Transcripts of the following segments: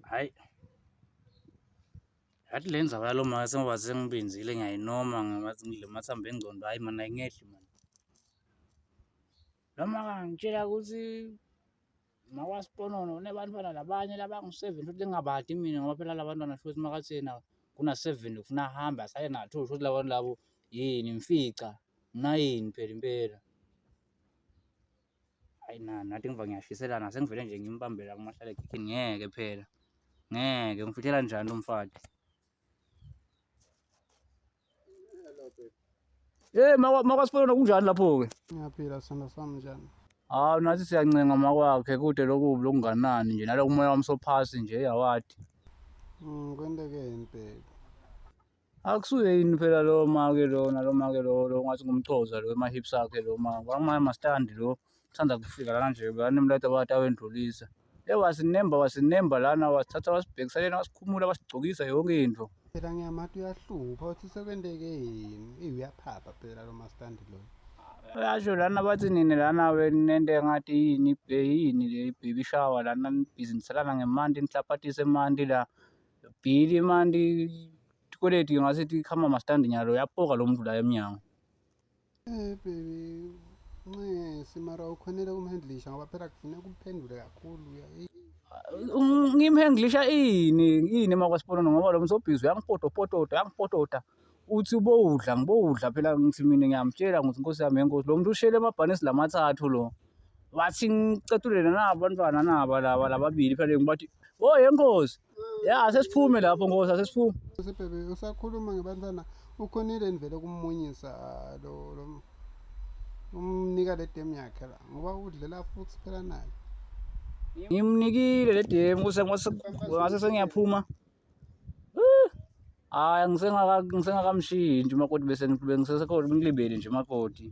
Hhayi, yathi le ndzaba yalo make sengoba sengibinzile ngiyayinoma ngathi ngidle amathambo engcondo, hhayi mani ayingehli mani. Lo maka ngitshela ukuthi makwaSiponono unebantwana labanye labangu-seven futhi lengingabadi mina ngoba phela la bantwana shuthi makathi yena kuna-seven ufuna ahambe asale na-two shuthi la bantu labo yini imfica nayini phela impela. Hayi na nathi ngiva ngiyashiselana sengivele nje ngimbambela kumahlalekhikhini ngeke phela ngeke ngifihlela njani lo mfati. Hey makwaSiponono kunjani lapho-ke? Ngiyaphila sithando sami njani? Hawu nathi siyancenga makwakhe kude lokubi lokunganani nje naloku moya wami sophasi nje eyawadi. Kwentekeni baby? Akusuye yini phela lo make lo nalo make lo lo ngathi ngumxhosa lo ema-hips akhe lo ma kwamanye amastandi lo uthanda kufika lana nje banemleta bathi awendlulisa. Hey wasinemba wasinemba lana wasithatha wasibhekisa lena wasikhumula wasigcokisa yonke into. Phela ngiyamati uyahlupha uthi sekwenteke yini? Eyi uyaphapha phela lo mastandi lo. Uyasho lana bathi nini lana nento engathi yini yini le baby shower lana nibhizi niselana ngemanti nihlaphatise emanti la. Bhili emanti tikweleti ngase tikhama mastandi nyalo uyapoka lo muntu la emnyango. Eh baby, ncesi mara ukhonela kumhandlisha ngoba phela kufuneka umphendule kakhulu uya. Ngimhandlisha ini ini makwaSiponono ngoba lo msobhizi uyangipotopotota uyangipotota uthi ubowudla ngibowudla phela ngithi mina ngiyamtshela ngithi nkosi yami yenkosi lo muntu ushele emabhanisi lamathathu lo wathi ngicetulele nabo abantwana naba laba lababili phela ngibathi oh yenkosi ya asesiphume lapho nkosi asesiphume Sebhebe usakhuluma ngebantwana ukhonile nivele kumunyisa lo lo umnika le demu yakhe la ngoba udlela futhi phela naye. Ngimnikile le demu kuse ngase sengiyaphuma. Hayi ngisengaka ngisengakamshintshi umakoti bese bengisesekhona ngilibele nje umakoti.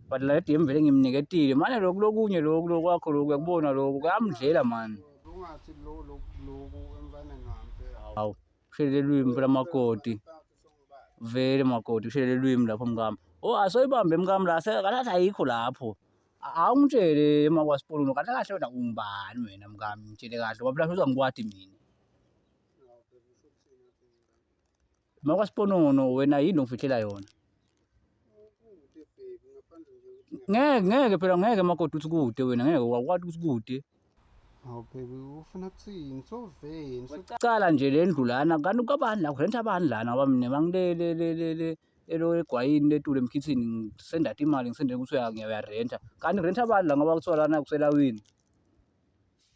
But la demu vele ngimniketile manje lokhu lokunye lokhu lokwakho lokhu uyakubona lokhu kuyamdlela mani. Ungathi lo loku emfaneni wami phela. Hawu ushelele lwimi phela makoti. Vele makoti ushelele lwimi lapho mkami. Oh asoyibambe mkami la kahle ayikho lapho. Awungitshele emakwasipolunu kahle kahle wena ungubani wena mkami ngitshele kahle ngoba phela uzangikwati mina. Makwasiponono wena yini ongifihlela yona? Ngeke ngeke phela ngeke makoti uthi kude wena ngeke wakwati ukuthi kude. Hawu baby ufuna kuthini? Soveni. Cala nje le ndlu lana kanti kwabani la kurenta abani lana ngoba mina mangile le le le le elo egwayini letulu emkhithini ngisendata imali ngisendele ukuthi uyarenta. Kanti renta abani la ngoba kuthiwa lana kuselawini.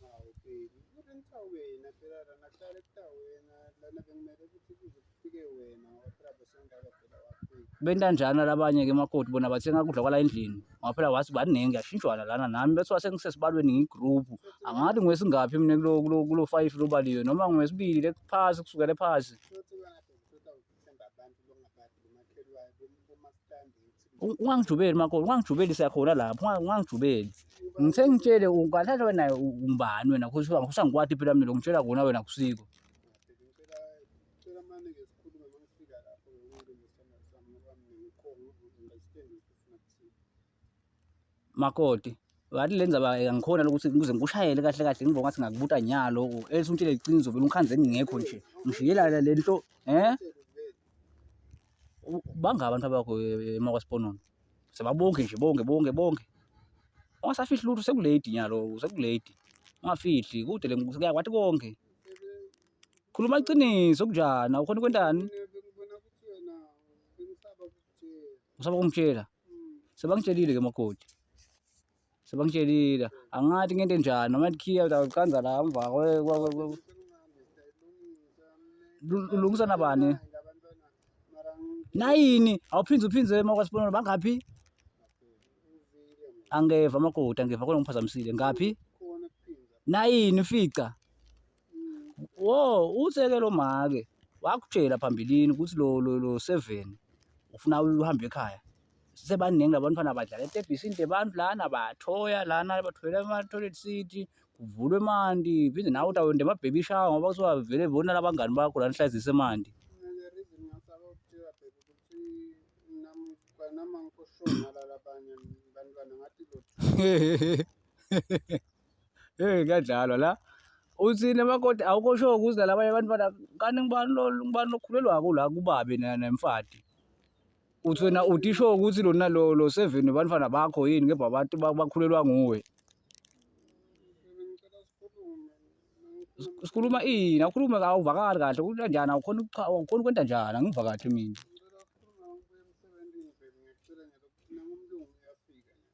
Hawu baby, kurenta wena phela lana kuhlale kutawena lana bekumele ukuthi kuze kufike wena ngoba phela besengaka phela wafika. Benta njani labanye-ke makoti bona bathenga kudla kwala endlini ngoba phela wathi baningi kuyashintshwana lana nami bethiwa sengisesibalweni ngiyigruphu angathi ngwesingaphi mina kulo kulo kulo five lobaliwe noma ngwesibili lephasi kusukela ephasi. Futhi wena baby uthi awuthemba abantu longabadi bomakhelwane bomastandi Ungangijubeli makoti, ungangijubeli siyakhona lapho, ungangijubeli. Ngithe ngitshele kahle wena ungubani wena usangikwati phela mina ngitshela kona wena kusiko. Ngicela mane-ke sikhulume uma ngifika lapho ngilungise isandla sami ngoba mina ngikhona ngi-understand ukuthi ufuna kuthini. Makoti, wathi le ndzaba angikhona lokuthi ngize ngikushayele kahle kahle ngibo ngathi ngakubuta nyalo else ungitshele iqiniso vele ungikhanze ngingekho nje. Ngishiyela le nto eh bangaba abantu abakho emakwasiponono sebabonke nje bonke bonke bonke ungasafihli lutho sekulate nyalo sekulate ungafihli kude le kuyakwathi konke khuluma iqiniso kunjani awukhona ukwentani Bengibona ukuthi wena bengisaba ukukutshela. usaba ukungitshela sebangitshelile ke makoti sebangitshelile angathi ngento enjani noma likhiya utawucanza la emva ulungisa nabani nayini awuphinde uphinde emakwasibonelo bangaphi angeva makoti angeva khona ngiphazamisile ngaphi nayini fica wo utheke lo make wakutshela phambilini ukuthi lo lo lo 7 ufuna uhambe ekhaya sebaningi labantwana badlala etebhisini tebantu lana bathoya lana bathoyela ema-toilet seat kuvulwe emanti phinde nawe utawenta ema-baby shower ngoba kuthiwa vele bona labangani bakho la nihlazise emanti. Mina le reason ngasaba ukutshela baby ukuthi nami kwanami angikho sure ngalala abanye bantwana ngathi lo Hey kuyadlalwa la. Uthini makoti awukosho ukuthi labanye abantwana kani ngibani lo ngibani lokhulelwako la kubabe nemfati. Uthi wena utisho ukuthi lona lo lo 7 bantwana bakho yini kepha abantu bakhulelwa nguwe. Ngicela sikhulume. Sikhuluma ini awukhulume awuvakali kahle ukuthi kanjani awukhona awukhona ukwenta njani angiva kahle mina. Ngicela sikhulume ngibuye emsebenzini baby ngiyacela nyalo nangumlungu uyafika nyalo.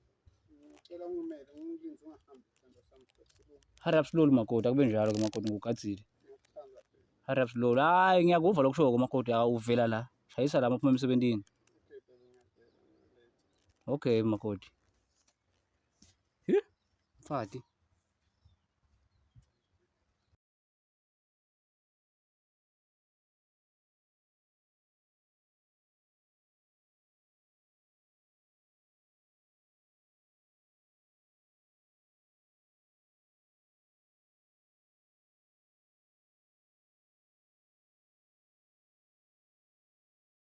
Ngicela ungimele ungilindze ungahambi sithandwa sami sizokhuluma. Hurry up slowly makoti akube njalo ke makoti ngikugadzile. Ngiyakuthanda baby. Hurry up slowly. Hayi ngiyakuva lokusho makoti awuvela la. Shayisa la maphuma emsebenzini. Okay baby ngiyavela ngiyaleta. Okay makoti. Hi mfati.